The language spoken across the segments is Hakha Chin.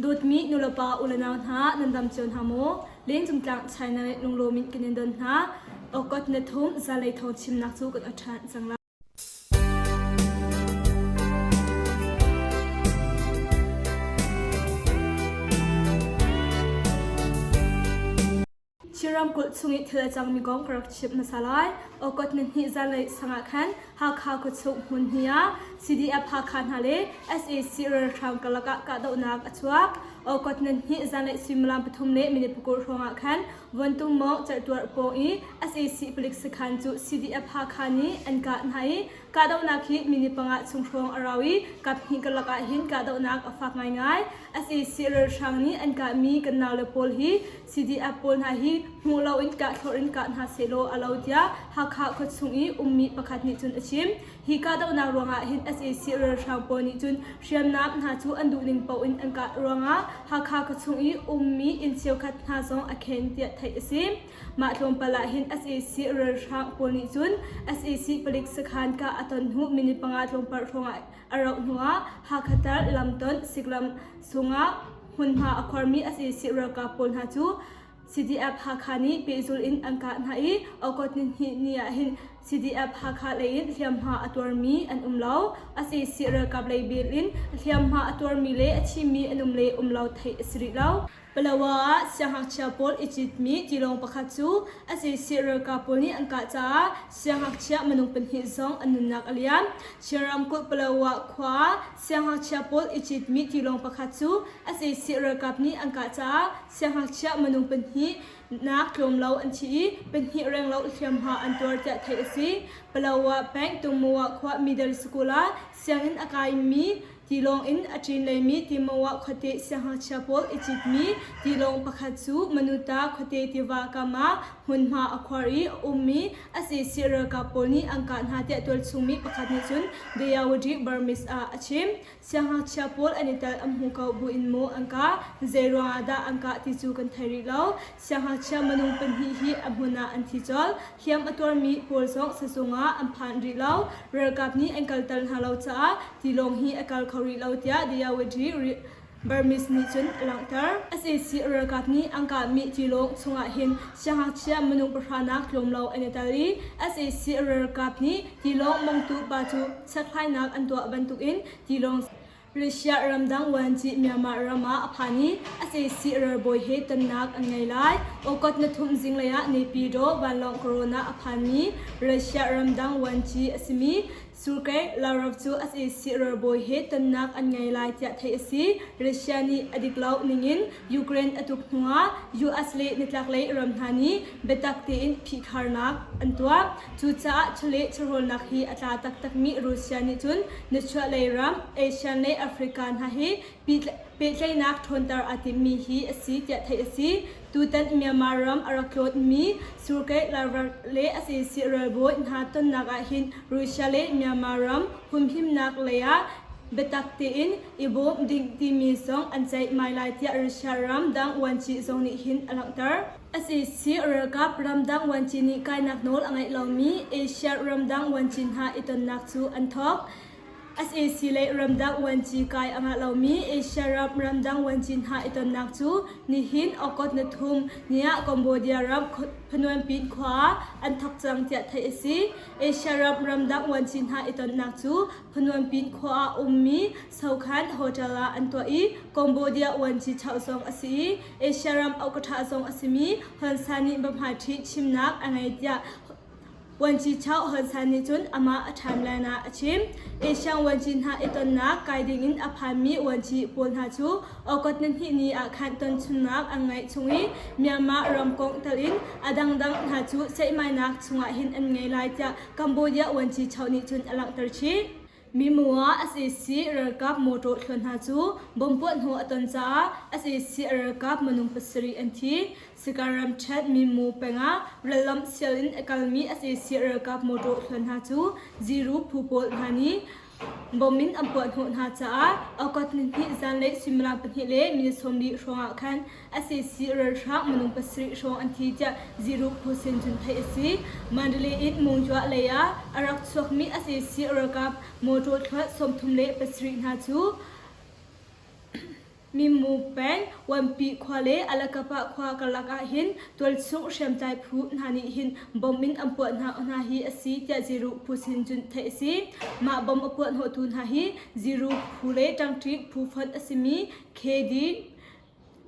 Dawtmi nulepa ulenau hna nan dam cio hna maw? Lengcung tlang China le lunglawm in kan in don hna. Okot na thum zalei thawng chimnak cu kan ot ṭhan cang lai. Chin ramkulh chung i thil a cangmi kong ka rak chimh hmasa lai. August nihnih zanlei sang ah khan Hakha khuachung hmun hnih ah CDF Hakha hna le sac ralhrang karlak ah kahdohnak a chuak. August nihnih zanlei suimilam pathum le minute pakul hrawng ah khan Vuantum mawng cerhtuar pawng i sac palik sakhan cu CDF Hakha nih an kah hna i kahdohnak hi minute panga chung hrawng a rau i kaphnih karlak ah hin kahdohnak a fak ngaingai. Sac ralhrang nih an kahmi kan naule pawl hi CDF pawl hna hi hmuh loin kah thlorh in kah hna sehlaw a lo tiah Hakha khuachung i ummi pakhat nih cun a chim. Hi kahdohnak ruangah hin sac ralhrang pawl nih cun hriamnam hna cu an duhning paoh in an kah ruangah Hakha khuachung i ummi inn cheukhat hna zong a khen tiah theih a si. Mah tlawmpal ah hin sac ralhrang pawl nih cun sac palik sakhan kah a ton hnu minute panga tlawmpal hrawngah a rauh hnuah Hakha tar lamton Siklam sungah hmunhma a khuarmi sac ralkap pawl hna cu CDF Hakha nih pehzul in an kah hna i August nihnih ni ah hin CDF Hakha lei in hliamhma a tuarmi an um lo. Sac ralkap lei bil in hliamhma a tuarmi le a thimi an um le um lo theih a si rih lo. Palawa ah siangngakchia pawl i citmi tilawng pakhat cu sac ralkap pawl nih an kah caah siangngakchia minung pahnih zong an nunnak a liam. Chin ramkulh Palawa khua ah siangngakchia pawl i citmi tilawng pakhat cu sac ralkap nih an kah caah siangngakchia minung pahnih nak tlawm lo an thi i pahnih renglo hliamhma an tuar tiah theih a si. Palawa peng Tungmua khua Middle School ah sianginn a kaimi Tilawng in a ṭin leimi Timoah khuate siangngakchia pawl i citmi tilawng pakhat cu Manuta khuate tiva kam ah hmunhma a khuar i a ummi sac ralkap pawl nih an kah hna tiah tualchungmi pakhat nih cun Dayawadi Burmese ah a chim. Siangngakchia pawl an i tel an hmu ko buin maw an kah, zei ruangah dah an kah ti cu kan thei rih lo. Siangngakchia minung pahnih hi a hmun ah an thi colh. Hliam a tuarmi pawl zong sizung ah an phan rih lo. Ralkap nih an kalter hna lo caah tilawng hi a kal kho rih lo tiah Dayawadi Burmese nih cun a langhter. Sac ralkap nih an kahmi tilawng chungah hin siangngakchia minung pahra nak tlawm lo an i tel i sac ralkap nih tilawng mongtu pa cu chekhlainak an tuah bantukin tilawng Russia ramdang vuanci Myanmar ram ah a phan i sac ralbawi he tonnak an ngei lai. August na thum zinglei ah Naypyidaw vanlawng corona a phanmi Russia ramdang vuanci a simi Sergei Lavrov cu sac ralbawi he tonnak an ngei lai tiah theih a si. Russia nih a dik lo ningin Ukraine a tuk hnuah US le nitlaklei ram hna nih biatak tein phihkharnak an tuah. Cucaah chawleh chawhrawlnak hi a tla taktakmi Russia nih cun nichuahlei ram, Asian le Africa hna hi pehtlaihnak ṭhawnter aa timhmi hi a si tiah theih a si. Tutan Myanmar ram a rak tlawtmi Sergei Lavrov le sac ralbawi hna tonnak ahhin Russia le Myanmar ram humhimnak lei ah biatak tein i bawm ding timi zong an ceihmai lai tiah Russia ram dang vuanci zong nih hin a langhter. Sac ralkap ramdang vuanci nih kainak nawl a ngeih lomi Asia ramdang vuanci hna i tonnak cu an thawk. Sac le ramdang vuanci kai a ngah lomi Asia ram ramdang vuanci hna i tonnak cu nihin August ni thum ni ah Cambodia ram Phnom Penh khua ah an thawk cang tiah theih a si. Asia ram ramdang vuanci hna i tonnak cu Phnom Penh khua ah ummi Sokhan Hotel ah an tuah i Cambodia vuanci chauh zong a si i Asia ram aukaṭha zong a simi Hun San nih biahmaiṭhi chimnak a ngei tiah Vuanci Chau Hun San nih cun amah a timeline ah a chim. Asia vuanci hna i tonnak kai dingin a phanmi vuanci pawl hna cu August ni hnih ni ah khan tonchunnak an ngeih chung i Myanmar ram kong tal in a dangdang hna cu ceihmainak chungah hin an ngei lai tiah Cambodia vuanci Chau nih cun a langhter chih. Mimu ah sac ralkap mawṭaw thluan hna cu bomb puahhnawh a ton caah sac ralkap minung pasarih an thi. Sika ramṭhen Mimu peng ah rallam sial in a kalmi sac ralkap mawṭaw thluan hna cu ziru phu pawl hna nih bomb in an puahhnawh hna caah August nihnih zanlei suimilam pahnih le minute 40 hrawng ah khan sac ralhrang minung pasarih hrawng an thi tiah Ziruk phu sin cun theih a si. Mandalay in Mungjuah lei ah a rak chuakmi sac ralkap motor thluat 37 hna cu. Mimu peng, Wanpi khua le Alakapa khua karlak ah hin tualchung hriamtlai phu hna nih hin bomb in an puah hna hna hi a si tiah Ziru phu sin cun theih a si. Mah bomb a puah hnawhtu hna hi Ziru phu le ṭangṭi phu fonh a simi KD,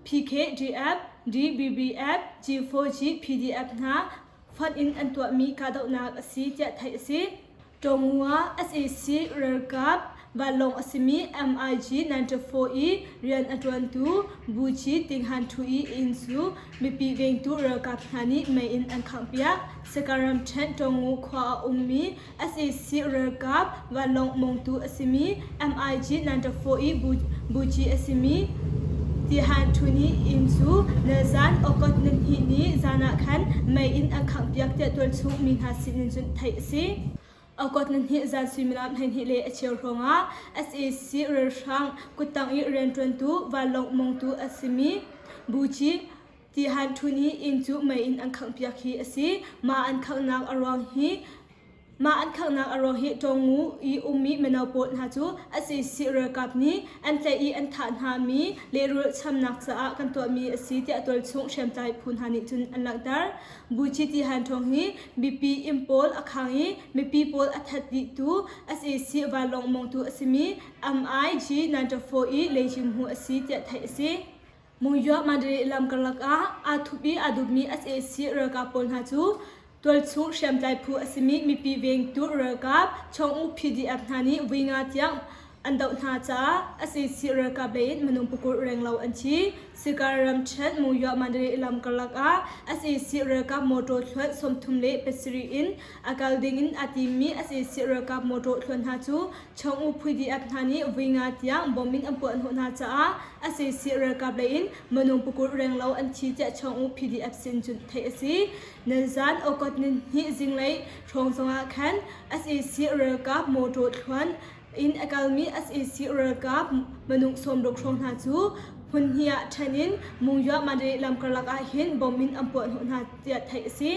PKDF, DBBF, G4G, PDF hna fonh in an tuahmi kahdohnak a si tiah theih a si. Tawngua sac ralkap vanlawng a simi MiG-94 i rian a ṭuantu Buci Tinghan Ṭhu i inn cu mipi vengtu ralkap hna nih mei in an khanghpiak. Saka ramṭhen Tawngu khua a ummi sac ralkap vanlawng mongtu a simi MiG-94 i Buci a simi Tihan Ṭhu nih inn cu nizan August nihnih ni zan ah khan mei in an khanghpiak tiah tualchung mi hna sinin cun theih a si. August nihnih zan suimilam 12 le a cheu hrawngah sac ralhrang kuttang i rianṭuantu vanlawng mongtu a simi Buci Tihan Ṭhu nih inn cu mei in an khanghpiak hi a si. Mah an khanghnak a ruang hi Mah an khanghnak a ruang hi Tawngu i ummi mino pawl hna cu sac ralkap nih an tlaih i an thah hna mi lehrulh chamnak caah kan tuahmi a si tiah tualchung hriamtlai phu hna nih cun an langhter. Buci Tihan Ṭhawng hi mipi inn pawl a khang i mipi pawl a that dihtu sac vanlawng mongtu a simi MiG 94 i leicing hmu a si tiah theih a si. Mungya Mandalay lam karlak ah aa thup i aa dupmi sac ralkap pawl hna cu tualchung hriamtlai phu a simi mipi vengtu ralkap Chong-u PDF hna nih vui nga tiang an doh hna caah sac ralkap lei in minung pakulh renglo an thi. Sikar ramṭhen Mungya Mandalay lam karlak ah sac ralkap motor thluan 37 in a kal ding in aa timmi sac ralkap motor thluan hna cu Chong-u PDF hna nih vui nga tiang bom in an puah hnawh hna caah sac ralkap lei in minung pakulh renglo an thi tiah Chong-u PDF sin cun theih a si. Nizan August nihnih zinglei hrawng zongah khan sac ralkap motor thluan in a kalmi sac ralkap minung 60 hrawng hna cu hmun hnih ah ṭhen in Mungya Mandalay lam karlak ah hin bom in an puah hnawh hna tiah theih a si.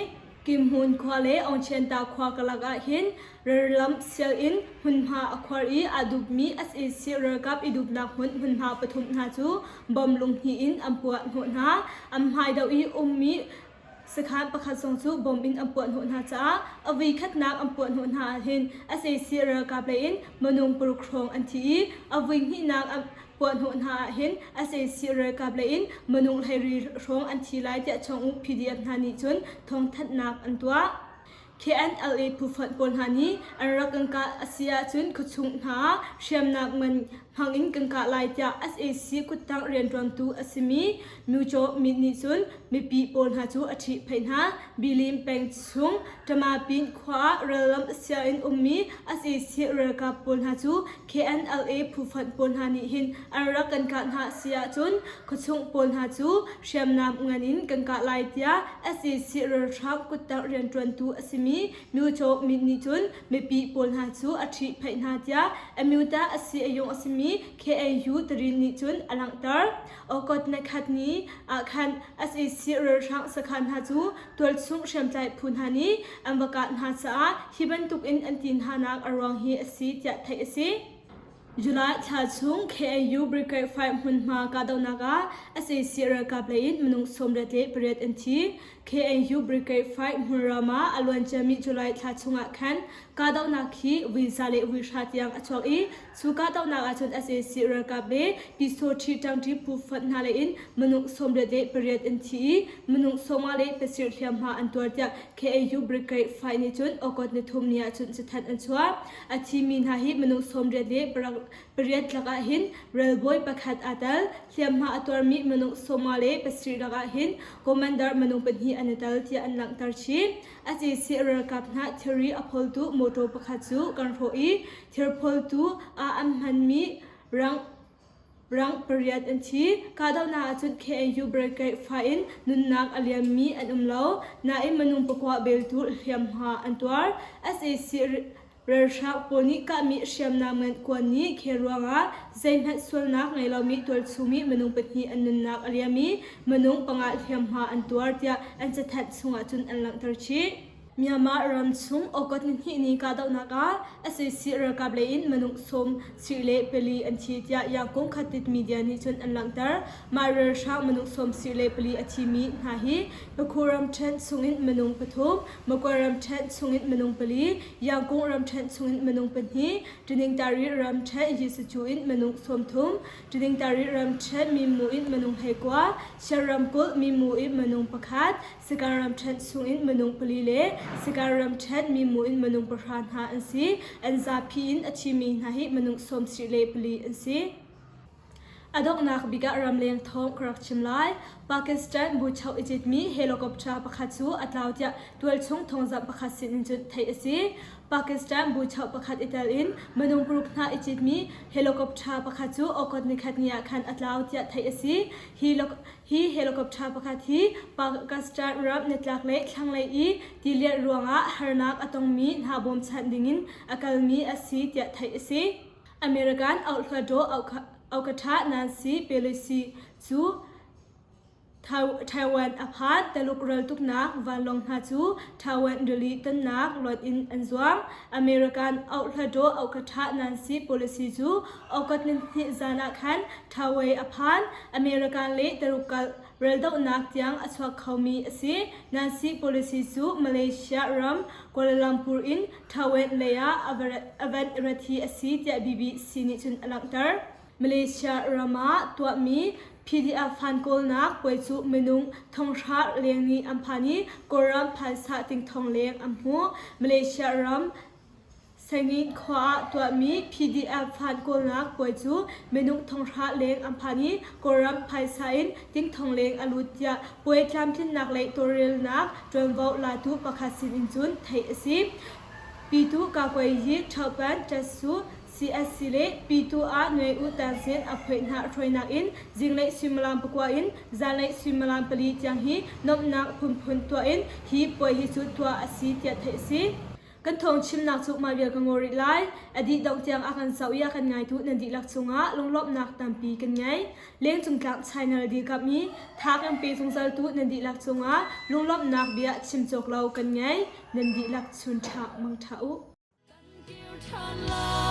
Kimhmun khua le Aungchianta khua karlak ah hin rallam sial in hmunhma a khuar i aa dupmi sac ralkap i dupnak hmun hmunhma pathum hna cu bom lunghnih in an puah hnawh hna. An hmai do i ummi sakhan pakhat zong cu bom in an puah hnawh hna caah a vui khatnak an puah hnawh hna ahhin sac ralkap lei in minung paruk hrawng an thi i a vui hnihnak an puah hnawh hna ahhin sac ralkap lei in minung hleiri hrawng an thi lai tiah Chong-u PDF hna nih cun thawngthanhnak an tuah. KNLA phufonh pawl hna nih an rak kan kah a si ahcun khuachung hna ah hriamnak ngan hmang in kan kah lai tiah sac kuttang rianṭuantu a simi Muchaw Mit nih cun mipi pawl hna cu a ṭhihphaih hna. Bilim peng chung Tamapin khua ah rallam sia in ummi sac ralkap pawl hna cu KNLA phufonh pawl hna nih hin an rak kan kah hna a si ahcun khuachung pawl hna cu hriamnam ngan in kan kah lai tiah sac ralhrang kuttang rianṭuantu a simi Myuchaw Mit nih cun mipi pawl hna cu a ṭhihphaih hna tiah Amyota a si a yung a simi KNU Tarin nih cun a langhter. August nikhat ni ah khan sac ralhrang sakhan hna cu tualchung hriamtlai phu hna nih an va kah hna caah hi bantuk in an ti hna nak a ruang hi a si tiah theih a si. July thla chung KNU Brigade 5 hmunhma kahdohnak ah sac ralkap lei in minung 88 an thi. KNU Brigade 5 hmunram ah a luanciami July thla chungah khan kahdohnak hi vui za le vui hra tiang a chuak i cu kahdohnak ahcun sac ralkap le Pyisawṭhi ṭangṭi phu fonh hna lei in minung 88 an thi i minung 57 hliamhma an tuar tiah KNU Brigade 5 nih cun August nithum ni ahcun cathanh an chuah. A thimi hna hi minung 80 le pariat lakah hin ralbawi pakhat aa tel. Hliamhma a tuarmi minung 50 le pasarih lakah hin commander minung pahnih an i tel tiah an langhter chih. Sac ralkap hna thilri a phawltu mawṭaw pakhat cu kan hrawh i thil phawltu ah an hmanmi rang Rang pariat an thi. Kahdohnak ahcun KNU Brigade fa in nunnak a liammi an um lo. Nain minung pakua beltu hliamhma an tuar. Sac ralhrang pawl nih kahmi hriamnam ngan kuan nih khel ruangah zeihmanh sualnak ngei lomi tualchungmi minung pahnih an nunnak a liam i minung panga hliamhma an tuar tiah an cathanh chungah cun an langhter chih. Myanmar ram chung August nihnih ni kahdohnak ah sac ralkap lei in minung 74 an thi tiah Yangon Khatit media nih cun an langhter. Mah ralhrang minung 74 a thimi hna hi Pakhu ramṭhen chungin minung pathum, Magway ramṭhen chungin minung pali, Yangon ramṭhen chungin minung pahnih, Taningtari ramṭhen Yisacu in minung 30, Taningtari ramṭhen Mimu in minung 19, Shan ramkulh Mimu in minung pakhat, Sagaing ramṭhen chungin minung pali le Sagaing ramṭhen mimu in minung pahra hna an si. An zapi in a thimi hna hi minung 74 an si. A donghnak bik ah ramleng thawng ka rak chim lai. Pakistan buchoh i citmi helicopter pakhat cu a tlau tiah tualchung thawngzamh pakhat sin in cun theih a si. Pakistan buchoh pakhat i tel in minung paruk hna i citmi helicopter pakhat cu August nikhat ni ah khan a tlau tiah theih a si. Hi Hi helicopter pakhat hi Pakistan ram nitlak le thlanglei i tilianh ruangah harnak a tongmi hna bawmchanh dingin a kalmi a si tiah theih a si. American auhluatdaw Okatha Nancy Pelosi cu Taiwan a phan. Taluk raltuknak vanlawng hna cu Taiwan rili tonnak luat in an zuang. American auhluatdaw Okatha Nancy Pelosi cu August nihnih zan ah khan Thawei a phan. American le Taruk raldohnak tiang a chuak khomi a si. Nancy Pelosi cu Malaysia ram Kuala Lumpur in Taiwan lei ah a van rat hi a si tiah BBC nih cun a langhter. Malaysia ram ah tuahmi PDF fan kawlnak puai cu minung thonghra leng nih an phan i Kawlram phaisa tingthong leng an hmuh. Malaysia ram Sangin khua ah tuahmi PDF fan kawlnak puai cu minung thonghra leng an phan i Kawlram phaisa in tingthong leng a lut tiah puai tlamtlinnak lei tawlrelnak ṭuanvo latu pakhat sin in cun theih a si. Pitu Kakuai-yi Ṭhopan Ṭatsu CSC le Pitu ah Nuai U Tansin a phoih hna hruainak in zinglei suimilam pakua in zanlei suimilam pali tiang hi nuamhnak phunphun tuah in hi puai hi cu tuah a si tiah theih a si. Kan thawng chimnak cu mah vial ka ngaw rih lai. A dih dongh tiang a kan zoh i a kan ngaitu nan dihlak cungah lunglawmhnak tampi kan ngei. Lengcung tlang channel dirkamh i tha kan pe zungzaltu nan dihlak cungah lunglawmhnak bia chim cawk lo kan ngei. Nan dihlak chun ṭha mang ṭha u. Kan kir ṭhan lai.